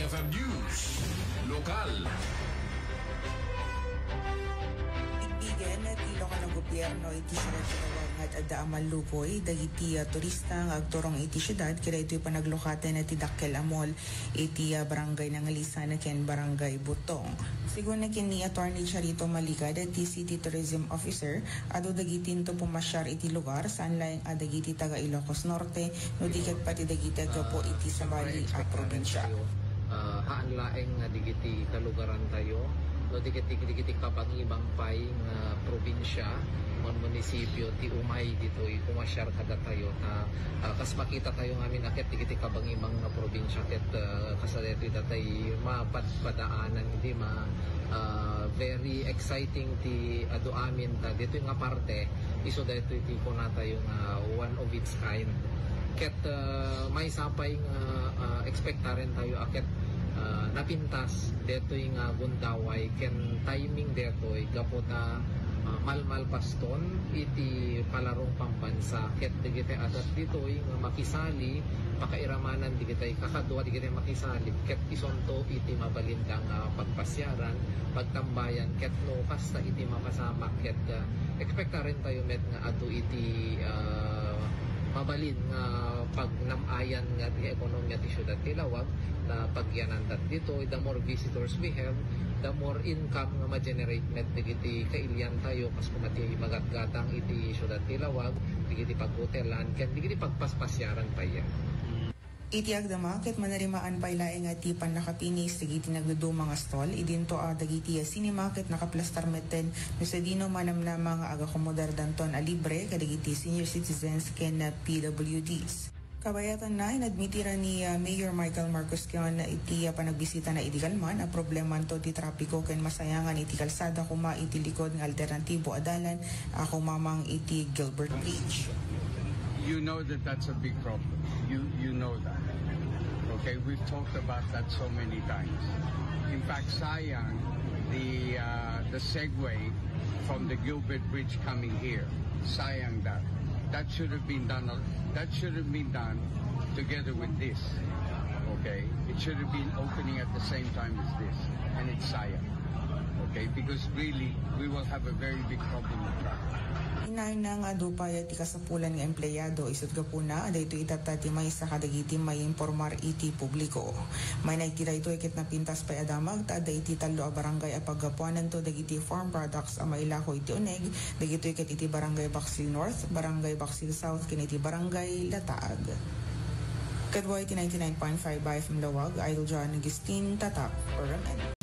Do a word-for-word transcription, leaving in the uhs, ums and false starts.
F M News Lokal. Bigbigen ti lokal a gobierno iti siudad ti Laoag nga adda a mallukoy dagiti, ah, turista nga agturong iti siudad, kadaytoy panaglukaten ti dakkel a mall iti, ah, Barangay Nangalisan ken Barangay Butong. Segun ken ni Attorney Charito Maligad, ti City Tourism Officer, adu dagitinto pumasiar iti lugar, saan laeng a dagiti taga Ilocos Norte, no di ket pati dagiti aggapu iti sabali a probinsya. Ah, haan laeng nga digiti kalugarantayo, no di ket digiti kabangibang pay nga probinsya, ken munisipyo ti umay ditoy pumasiar kadatayo, ta, ah, kas makitatayo ngamin a ket digiti kabangibang nga probinsya ket, ah, kas daytoy datay mapadpadaanan iti ma-, ah, very exciting ti adu amin ta ditoy nga parte, isu daytoy ti kunatayo nga one of its kind. Ket, ah, maysa pay nga, ah, expectarentayo a ket, ah, napintas daytoy nga gundaway ken timing daytoy gapu ta, ah, malmalpaston iti palarong pambansa ket dagiti adda ditoy nga makisali, pakairamanan dagiti kakadua dagiti makisali ket isonto iti mabalin da nga pagpasiaran, pagtambayan ket no kasta iti mapasamak ket, ah, expectarentayo met nga adu iti, ah, mabalin nga pagnam-ayan nga ti ekonomiya ti siudad ti Laoag, ta pagyanantayo ditoy, the more visitors we have, the more income nga ma-generate met dagiti kailiantayo, kas koma ti magatgatang iti siudad ti Laoag, dagiti paghotelan, ken dagiti pagpaspasiaran pay. Iti agdama ket manarimaan pay laeng nga ti pannakapinis dagiti nagduduma nga stall, idinto a dagiti cinema ket nakaplastar metten no sadino manamnama nga agakomodardanton a libre kadagiti senior citizens ken P W Ds. Kabayatanna, inadmitiran ni, ah, Mayor Michael Marcosquion iti, ah, panagbisitana idi kalman a problemanto ti trapiko ken masayangan iti kalsada koma iti likod nga alternatibo a dalan a kumamang iti Gilbert Bridge. You know that that's a big problem. You, you know that. Okay, we've talked about that so many times. In fact, sayang, the, uh, the segue from the Gilbert Bridge coming here, sayang that. That should have been done, that should have been done together with this. Okay? It should have been opening at the same time as this. And it's sayang. Okay? Because really, we will have a very big problem with traffic. Inayna nga adu pay ti kasapulan nga empleyado isut' gapuna a daytoy itatta ti maysa kadagiti maiimpormar iti publiko. Mayna iti daytoy ket napintas pay a damag ta adda iti tallo a barangay a paggapuananto dagiti farm products a mailako iti uneg, dagitoy ket iti Barangay Baksil North, Barangay Baksil South, ken iti Barangay Lataag. Kadua iti ninety-nine point five F M Laoag, Idol John Agustin, Tatak, Urban.